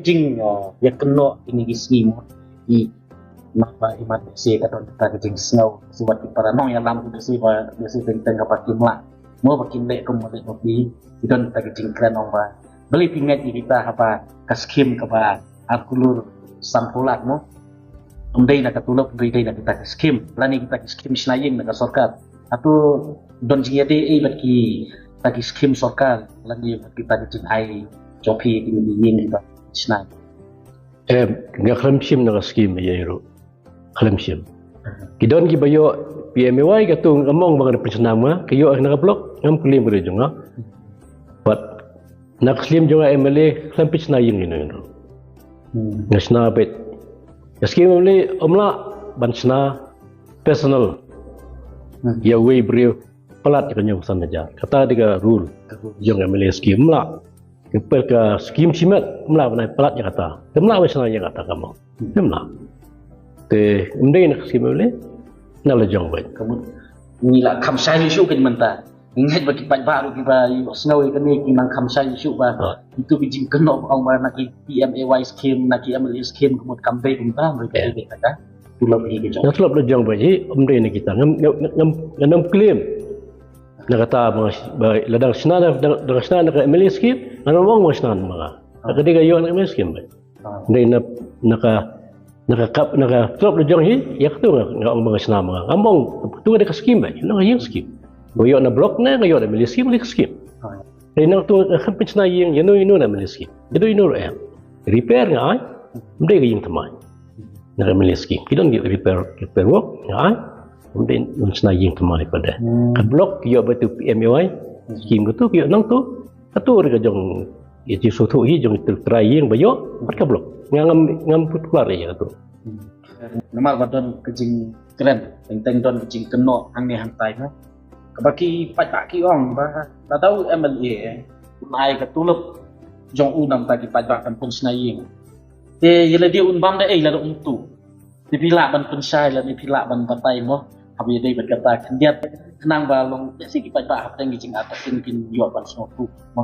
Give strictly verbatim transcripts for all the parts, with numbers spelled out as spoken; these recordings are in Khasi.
jing, uh, ïa kynnoh ïa kine ki sngi mo. I naba i mat se ka don ta ka jingsngew, se wat ki para nongïalam ki se ba, se teng teng ka ba kim lah mo, ba kim leh kum ba leh ba phi. Ki don ta ka jingkren ong ba balei phi ngeit ïa kita haba ka skim kaba ar klur san phew lak mo. Ym dei na ka tulop, ym dei na kita ki skim, lane kita ki skim shna ïing na ka sorkar. Hato don jingïadei ei bad kita ki skim sorkar lane bad kita ki jingai jong phi ki ïing kiba shna? Em, nga khlem shim na ka skim ïa ruh. Khlem shim. Ki don kiba ïoh P M A Y ka tu ngam ong ba nga da pynshna ma, ka ïoh na ka block ngam klim ka jong nga. But na ka skim jong nga M L A khlem pynshna ïing ïa no ïa no. Hmm. Nga shna beit. Ka skim M L A ym lah ban shna personal. Hmm. Ïa uwei briew palat ïa ka hynñiew san hajar. Kata dei ka rule. Ka rule. Jong M L A skim ym lah. Ka pel ka skim shimet ym lah ban ai palat ïa kata. Ym lah ban shna ïa kata ka mo. Ym lah. Te ym dei na ka skim M L A. Na la jong beit. Ka mut ngi la kham shai shuh ka mynta. Ngi ngeit ba ki paidbah ruh kiba ïohsngew ïa kane ki nang kham shai shuh ba. Ha. Itu ki jingkynnoh ba ong ba na ki P M A Y skim, na ki M L A skim, ka mut kam dei kumta, ba ka dei kata. Tulop hi ki jong. Na tulop la jong ba hi, ym dei na kita. Ngam, ngam, ngam, ngam claim. Na kata ba, ba la dang shna, dang, dang shna na ka M L A skim, ngam ong ba shna ma nga. Ka dei ka ïoh na M L A skim ba. Ah. Dei na, na ka, na ka kap, na ka tulop la jong hi, ïa katu nga, nga ong ba nga shna ma nga. Ngam ong, tu ka dei ka skim ba, na ka ïing skim. Ba ïoh na block ne, ka ïoh na M L A skim, dei ka skim. Ah. Dei na tu ka kham pynshna ïing, ïa no, ïa no na M L A skim. Ïa no, ïa no ruh em. Repair nga ai, ym dei ka ïing thymmai. Na ka M L A skim. Ki don ki repair, repair work, nga ai. Ym dei ban shna ïing thymmai pat de. Hmm. Ka block ki ïoh ba tu P M A Y. Hmm. Skim katu ki ïoh nangtu. Katu ruh ka jong ïa ki sngewthuh hi jong ki trai ïing ba ïoh bad ka block. Nga ngam, ngam particular ïa katu. Hmm. Namar ba don ka jingkren, teng teng don ka jingkynnoh hangne hangtai mo. Kaba ki paidbah ki ong ba lada u M L A un ai ka tulop jong u namar ki paidbah kan pynshna ïing. Te ïa lade un bam da ei lada um tuh. Te phi lah ban pynshai lane phi lah ban batai mo. Haba ïadei bad kata khyndiat khnang ba long ïa si ki paidbah hapdeng ki jingartatien kin ïoh ban sngewthuh mo.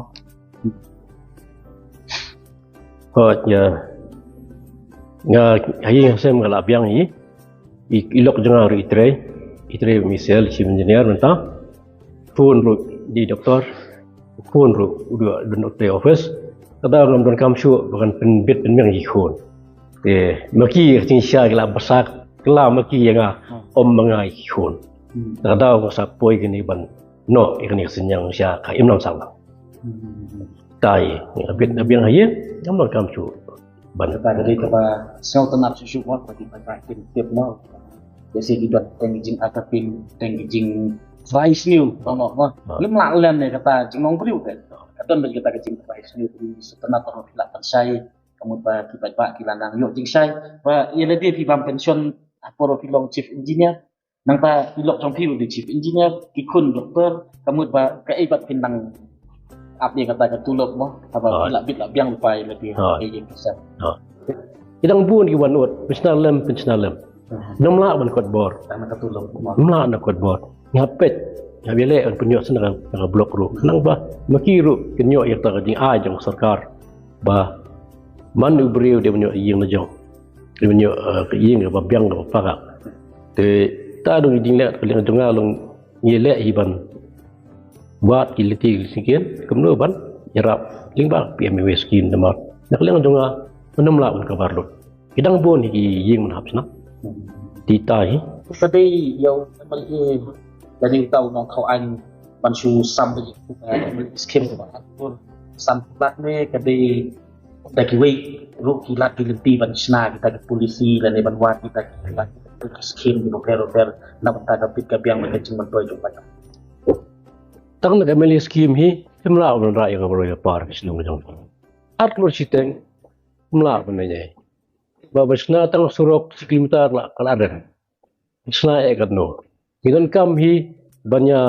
Hooid, ïa. Nga, ha ïing ha sem nga la biang hi. I, i lok jong nga ruh i trei. I trei Michelle, chief engineer mynta. Phone ruh di doktor. Phone ruh u dei don utai office. Kata ngam donkam shuh ba kan pynbit pynbiang ïa ki khun. Te ma ki ka jingshisha ki la basa kylla ma ki ïa nga, ym ma nga ïa ki khun. Hmm. Kata nga sa poi kane ban noh ïa kane ka synñiang sha ka imlang sahlang. Hmm. Tai nga bit na biang ha ïing ngam donkam shuh. Ban kata ka dei kaba sngewtynnat shuh shuh mo, ba ki paidbah kin tip mo. Jesse ki don teng ki jingartatien, teng ki jingtrai sniew, tong noh mo. Ha. Ngim lah lem ne kata jinglong briew te. Ka don bad kata ka jingtrai sniew, ki sngewtynnat ruh ki la pynshai. Ka mut ba ki paidbah ki la nang ïoh jingshai. Ba ïa lade phi bam pension ha por ba phi long chief engineer. Nangta i lok jong phi ruh dei chief engineer, ki khun doktor, ka mut ba kaei pat phin nang ap ïa kata ka tulop mo, haba phi la bit la biang lypa ïa lade. Ha. Ei ïa ki sep. Ha. Ki dang bun ki wan ud, pynshna lem, pynshna lem. Hmm. Ngam lah ban kot bor. Tang na ka tulop mo. Ngam lah na kot bor. Nga peit, nga ïaleh ban pynïoh sha na ka, na ka block ruh. Khnang ba ma ki ruh kin ïoh ïa kata ka jingai jong ka sorkar. Ba man u briew dei ban ïoh ïing la jong. Dei ban ïoh, eh, ka ïing kaba biang kaba pakak. Te ta dong jingleh ka liang jong nga long ngi leh hi ban wad ki lynti ki syngkien kumno ban ïarap lyngba P M A Y scheme namar na ka liang jong nga ngam lah ban cover lut. Ki dang bun hi ki ïing ban hap shna. Te tai hi. Sa dei ïa u M L A lane uta u nongthaw aiñ ban shu sam ïa u, eh, scheme ba ar klur san phew lak ne ka dei da kiwei ruh ki lad ki lynti ban shna kita ki policy lane ban wad kita ki lad ki scheme kiba pher bapher na bynta ka bit ka biang bad ka jingmyntoi jong ka. Tang na ka M L A scheme hi, ngim lah ban rah ïa ka baroi ka par ka shnong ka jong. Ar klur shiteng, ngim lah ban ïa. Ba ba shna tang surok shi kilometer la ka la ren. Shna eh katno. Ngi donkam hi ban ïa,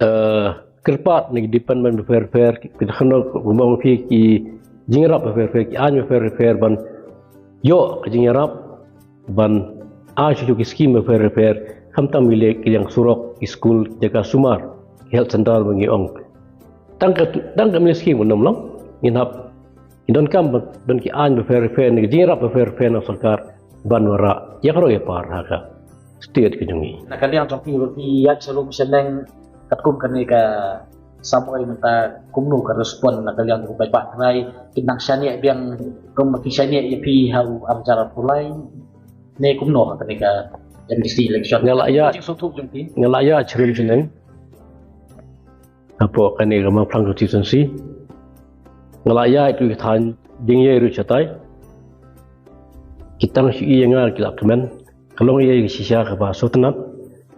eh, kyrpad na ki department bapher bapher, ki, ki khyndiat kumba ong phi ki jingïarap bapher bapher, ki aiñ bapher bapher ban ïoh ka jingïarap ban ai shuh shuh ki scheme bapher bapher, khamtam ki leh ki liang surok, ki skul, jaka sumar, ki health center ba ngi ong. Tang ka, tang ka M L A scheme ngam long, ngin hap Ki donkam ba, don ki aiñ bapher bapher, ne ki jingïarap bapher bapher na sorkar ban wanrah ïa ka roi ïa par ha ka state ka jong ngi. Na ka liang jong phi ba phi ïaid sharum shaneng katkum kane ka samoi mynta, kumno ka respond na ka liang jong u paidbah trai? Ki nang shaniah biang kum ba ki shaniah ïa phi ha u arhajar arphew lai ne kumno ha kane ka M D C election? Nga la ïaid, jingsngewthuh jong phi, nga la ïaid sharum shaneng hapoh kane ka Mawphlang constituency. Nga la ïaid ruh ki thaiñ Diengïei ruh shatai. Ki tang shu ïa nga ki la kmen. Ka long ïa ka shisha kaba sngewtynnat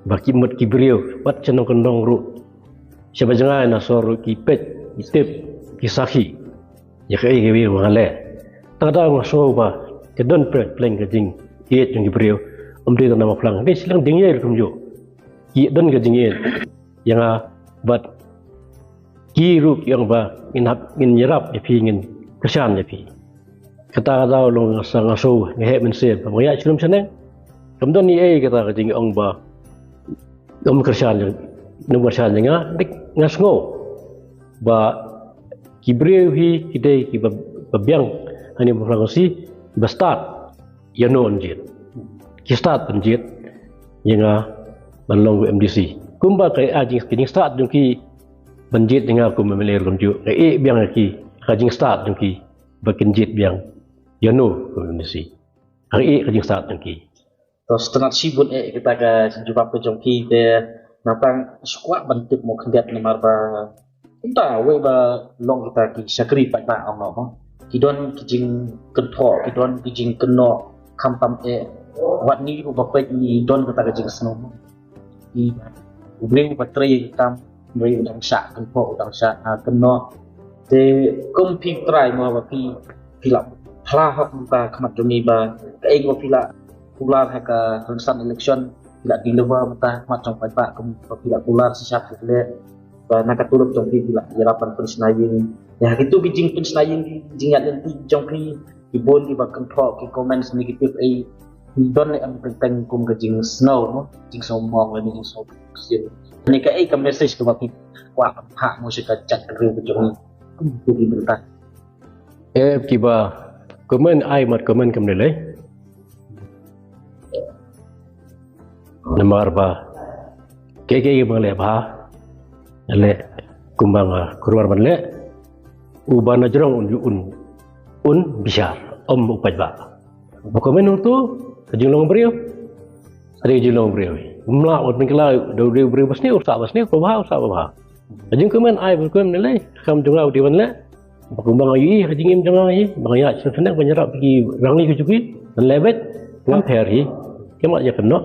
ba ki mut ki briew bad sha nongkyndong ruh, sha ba jngai na sor ruh ki peit, ki tip, ki sakhi ïa kaei kaei ba nga leh. Tang da nga sngew ba ka don pleng pleng ka jingïeit jong ki briew. Ym dei tang na Mawphlang, dei shiliang Diengïei ruh kumjuh ki don ka jingïeit ïa nga bad ki ruh ki ong ba ngin hap, ngin ïarap ïa phi, ngin kyrshan ïa phi. Kata ka daw long nga sa, nga sngew, nga heh mynsiem ba nga ïaid sharum shaneng. Kam don ei ei kata ka jingong ba ym kyrshan ïa, ym kyrshan ïa nga, dei nga sngew ba ki briew hi ki dei kiba, ba biang hangne Mawphlang constituency ba stad ïano yn jied. Ki stad ban jied ïa nga ban long u M D C. Kumba ka, ah, jing, ka jingstad jong ki ban jied ïa nga kum M L A ruh kumjuh, nga ïeh biang ïa ki, ka jingstad jong ki ba kin jied biang ïano kum M D C. Nga ïeh ka jingstad jong ki. To sngewtynnat shibun eh kita ka jingjubab ka jong phi, te nga tang shu kwah ban tip mo khyndiat namar ba kumta wei ba long kita ki shakri paidbah ong noh mo, ki don ki jingkynthoh, ki don ki jingkynnoh, khamtam eh wat ngi ruh ba peit ngi don kata ka jingsngew mo. Ki, u briew ba trei kam, u briew u dang shah kynthoh, u dang shah, ah, kynnoh. Te kum phi trai mo ba phi, phi la phla hok mynta khmat jong ngi ba kaei ba phi la kular ha ka rynsan election, phi la deliver mynta khmat jong paidbah, kum ba phi la kular shisha phi leh. Ba na ka tulop jong phi phi la ïarap ban pynshna ïing. Ïa kitu ki jingpynshna ïing, ki jingïaid lynti jong phi, ki bun kiba kynthoh ki comments negative, ei, phi don leh em teng teng kum ka jingsngew mo, jingsngew mong lane jingsngew ksien? Kane kaei ka message kaba phi kwah ban phah mo sha ka jaitbynriew ka jong ngi kum ki bynta? Eh, kiba comment ai mat comment kam lei lei. Namar ba kaei kaei ba nga leh bha, nga leh kumba nga kular ban leh. Uba na jrong un, un, un bishar, ym u paidbah. Ba comment hangto ka jinglong briew, ka dei ka jinglong briew. Ym lah ban pynkylla, da u dei u briew ba sniew u sah ba sniew, ba bha u sah ba bha. Ka jingkmen ai ban kmen ne lei, kam jong nga u dei ban leh. Ba kumba nga ïohi ka jingim jong nga hi, ba nga ïaid shnong shnong ban ïarap ki rangli ki jong ki, ban leh beit, ngam pher hi. Ki mat ïa kynnoh,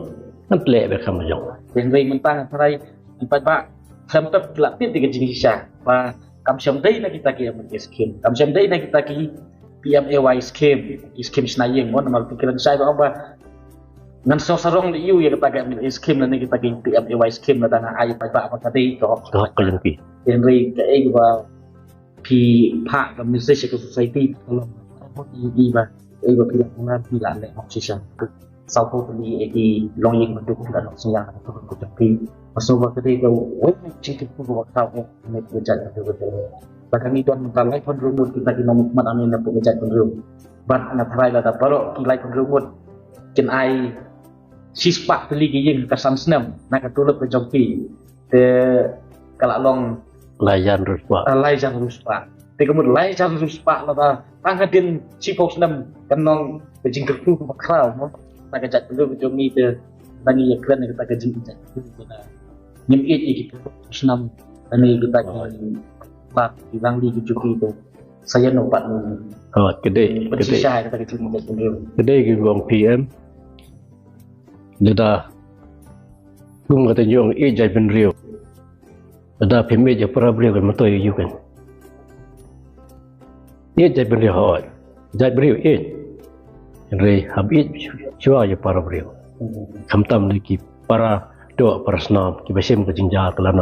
ngan leh beit kam jong. Hynrei mynta nga tharai ki paidbah khlem pep ki la tip ïa ka jingshisha ba kam shym dei na kita ki M L A scheme, kam shym dei na kita ki P M A Y scheme, ki scheme shna ïing mo, namar ki kren shai ba ong ba ngan sngewsarong leh ïa kata ka M L A scheme lane kita ki P M A Y scheme lada nga ai paidbah ba ka dei ka hok, ka hok ka jong ki. Hynrei kaei ba phi phah ka message ka society ka long ba ei ba phi la kular phi la leh hok shisha. Sawphew tylli eh ki longïing bad phi la noh synñiang ha ka jong phi. Nga sngew ba ka dei ka wei na jingkyrkhu kaba khraw eh na ka jaitbynriew. Lada ngi don mynta laiphew hynriew ngut kita ki nongmihkhmat hangne na ka jaitbynriew, bad nga tharai lada baroh ki laiphew hynriew ngut kin ai shispah tylli ki ïing ha ka san snem na ka tulop ka jong phi, te ka la long lai hajar hynriew spah. Ah, lai hajar hynriew spah. Te ka mut lai hajar hynriew spah lada tang hadien shiphew snem, kan long ka jingkyrkhu kaba khraw mo na ka jaitbynriew ka jong ngi. Te tang ngi ïa kren ïa kata ka jingkyrkhu, ngim ïeit ïa ki phew snem, tang ngi ïa kata ki, ba ki rangli ki jong ki te sa ïa noh pat ngi. Oh, ka dei, ka dei. Pynshai kata ka jingkyrkhu. Ka dei ki ong P M. Lada kum kata ngi ong ïeit jaitbynriew. Lada phim ïeit ïa para briew kan myntoi ïa u kan. Ïeit jaitbynriew hooid. Jaitbynriew ïeit. Hynrei hap ïeit shuwa ïa para briew. Khamtam lei ki para doh para snam kiba shim ka jingjia ka lanot.